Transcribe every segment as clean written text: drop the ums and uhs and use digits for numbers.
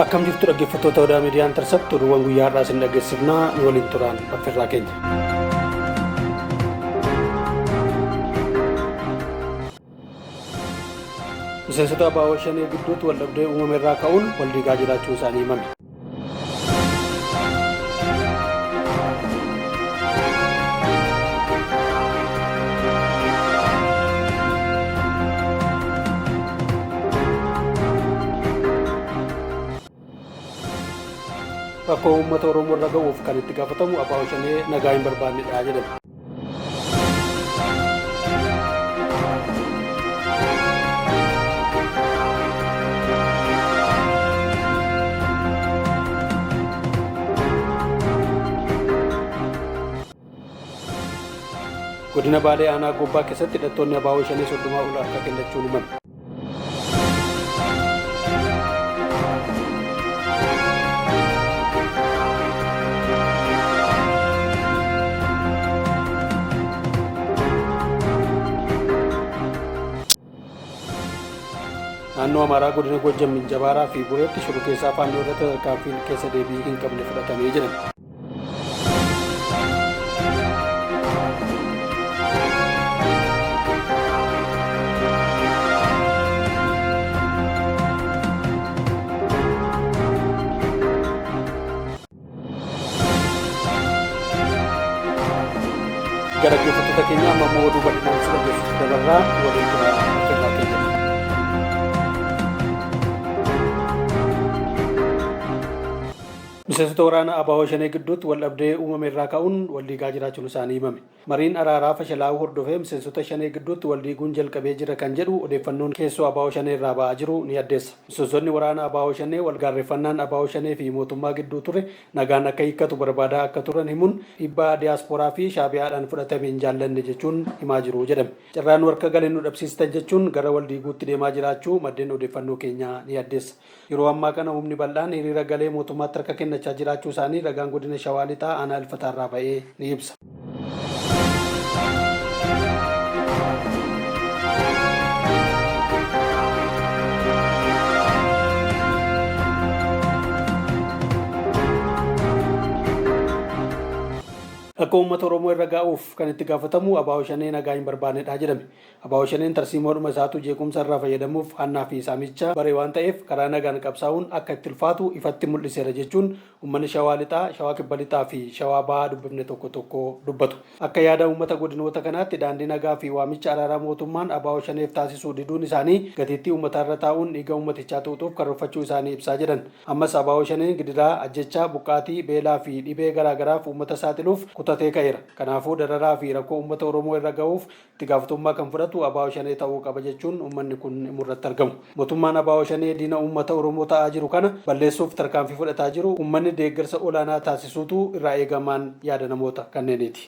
Akkam jirtu dhaggeeffattoota Odaa Miidiyaa Intercept oduuwwan guyyaa har'aa isin dhageessifnaa nu waliin turaan affeerraa keenya. Miseensota ABO Shanee gidduutti waldhabdee uumame irraa ka'uun wal diigaa jiraachuu isaanii himame. Rakkoo uummata Oromoo irra ga'uuf kan itti gaafatamu ABO Shanee nagaa hin barbaannedha jedhame. Godina Baalee Aanaa Gobbaa keessatti hidhattoonni ABO Shanee 30 ol harka kennachuun himame. Naannoo Amaaraa godina Goojjam Minjabaaraa fi Bureetti shororkeessaa Faannoo irratti tarkaanfiin keessa deebii hin qabne fudhatamee jedhame. Gara dhaggeeffattoota keenya amma immoo oduu bal'inaan si dhaggeessisuuf dabarraa waliin turaa affeerraa keenya. Miseensota waraana ABO Shanee gidduutti waldhabdee uumame irraa ka'uun waldiigaa jiraachuun isaanii himame. Mariin araaraa fashalaa'uu hordofee miseensota Shanee gidduutti waldiiguun jalqabee jira kan jedhu odeeffannoon keessoo ABO Shanee irraa ba'aa jiru ni addeessa. Miseensonni waraana ABO Shanee walgaarreffannaan ABO Shanee fi mootummaa gidduu ture nagaan akka hiikkatu barbaadaa akka turan himuun dhiibbaa diyaaspooraa fi Shaabiyaadhaan fudhatame hin jaallanne jechuun himaa jiru jedhame. Carraa nu harka gale nu dhabsiistan jechuun gara waldiiguutti deemaa jiraachuu maddeen odeeffannoo keenyaa ni addeessa. Yeroo ammaa kana humni bal'aan hiriira galee mootummaatti harka kennachaa jiraachuu isaanii ragaan Godina Shawaa Lixaa Aanaa Ilfataarraa ba'ee ni ibsa. Rakkoo uummata Oromoo irra ga'uuf kan itti gaafatamu ABO Shanee nagaa hin barbaannedha jedhame. ABO Shaneen tarsiimoodhuma isaatu jeequmsa irraa fayyadamuuf hannaa fi saamicha bare waan ta'eef karaa nagaan qabsaa'uun akka itti ulfaatu ifatti mul'iseera jechuun uummanni Shawaa Lixaa, Shawaa Kibba Lixaa fi Shawaa Bahaa dubbifne tokko tokko dubbatu. Akka yaada uummata godinoota kanaatti daandii nagaa fi waamicha araaraa mootummaan ABO Shaneef taasisu diduun isaanii gatiittii uummataarra taa'uun dhiiga uummatichaa xuuxuuf karoorfachuu isaanii ibsaa jedhan. Ammas ABO Shaneen gidiraa, ajjechaa, buqqaatii, beelaa fi dhibee garaa garaaf uummata saaxiluuf kutatee ka'eera. Kanaafuu dararaa fi rakkoo uummata Oromoo irra gahuuf Itti gaafatamummaa kan fudhatu ABO Shanee ta'uu qaba jechuun uummanni kun himurratti argamu. Mootummaan ABO Shanee diina uummata Oromoo ta'aa jiru kana balleessuuf tarkaanfii fudhataa jiru uummanni deeggarsa olaanaa taasisuutu irraa eegamaan yaada namoota kanneeniiti.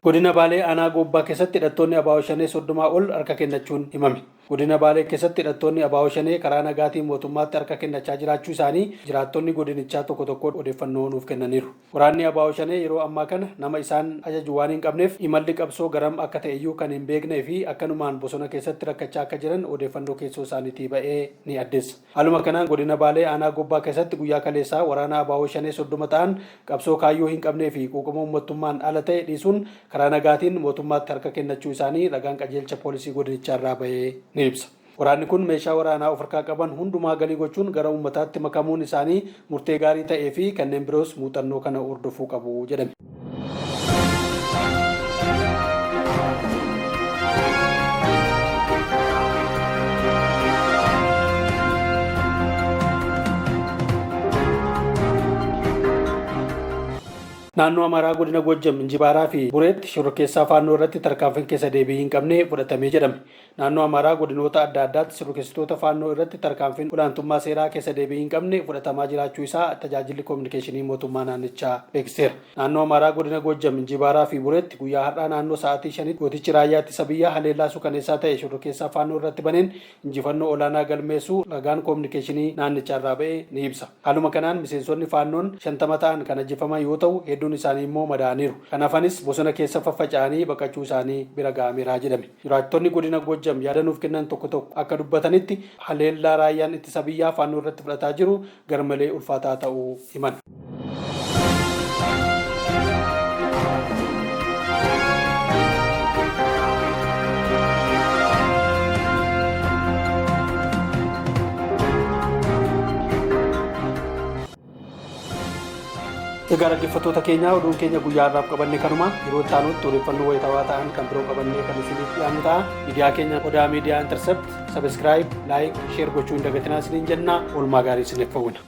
Godina Baalee Aanaa Goobbaa keessatti hidhattoonni ABO Shanee 30 ol harka kennachuun himame. Godina Baalee keessatti hidhattoonni ABO Shanee karaa nagaatiin mootummaatti harka kennachaa jiraachuu isaanii jiraattonni godinichaa tokko tokko odeeffannoo nuuf kennaniiru. Waraanni ABO Shanee yeroo ammaa kana nama isaan ajaju waan hin qabneef imalli qabsoo garam akka ta'eyyuu kan hin beeknee fi akkanumaan bosona keessatti rakkachaa akka jiran odeeffannoo keessoo isaaniitii ba'ee ni addeessa. Haaluma kanaan Godina Baalee Aanaa Gobbaa keessatti guyyaa kaleessaa waraana ABO Shanee 30 ta'an qabsoo kaayyoo hin qabnee fi quuqama uummattummaan ala ta'e dhiisuun karaa nagaatiin mootummaatti harka kennachuu isaanii ragaan qajeelcha poolisii godinichaa irraa ba'e ni ibsa. Waraanni kun meeshaa waraanaa of harkaa qaban hundumaa galii gochuun gara uummataatti makamuun isaanii murtee gaarii ta'ee fi kanneen biroos muuxannoo kana hordofuu qabu jedhame. Naannoo Amaaraa godina Gojjam Injibaaraa fi Bureetti shororkeessaa Faannoo irratti tarkaanfiin keessa deebii hin qabne fudhatamee jedhame. Naannoo Amaaraa godinoota adda addaatti shororkeessitoota Faannoo irratti tarkaanfiin olaantummaa seeraa keessa deebii hin qabne fudhatamaa jiraachuu isaa tajaajilli koominikeeshinii mootummaa naannichaa beeksiseera. Naannoo Amaaraa godina Gojjam Injibaaraa fi Bureetti guyyaa har'aa naannoo sa'aatii 5tti gootichi raayyaa ittisa biyyaa haleellaa suukaneessaa ta'e shororkeessaa Faannoo irratti baneen injifannoo olaanaa galmeessuu ragaan koominikeeshinii naannichaa irraa ba'e ni ibsa. Haaluma kanaan miseensonni Faannoon 50 ta'an kan ajjeefaman yoo ta'u, hedduun isaanii immoo madaa'aniiru. Kan hafanis bosona keessa faffaca'anii baqachuu isaanii bira ga'ameera jedhame. Jiraattonni godina Goojjam yaada nuuf kennan tokko tokko akka dubbatanitti haleellaa raayyaan ittisa biyyaa Faannoo irratti fudhataa jiru garmalee ulfaataa ta'uu himan. Egaa dhaggeeffattoota keenya, oduun keenya guyyaa har'aaf qabanne kanuma. Yeroo itti aanutti odeeffannoo wayitaawaa ta'an kan biroo qabannee kan isiniif dhiyaannu ta'a. Miidiyaa keenya Odaa Miidiyaa Intercept subscribe, like, share gochuu hin dagatinaa isiniin jenna. Oolmaa gaarii isiniif hawwina.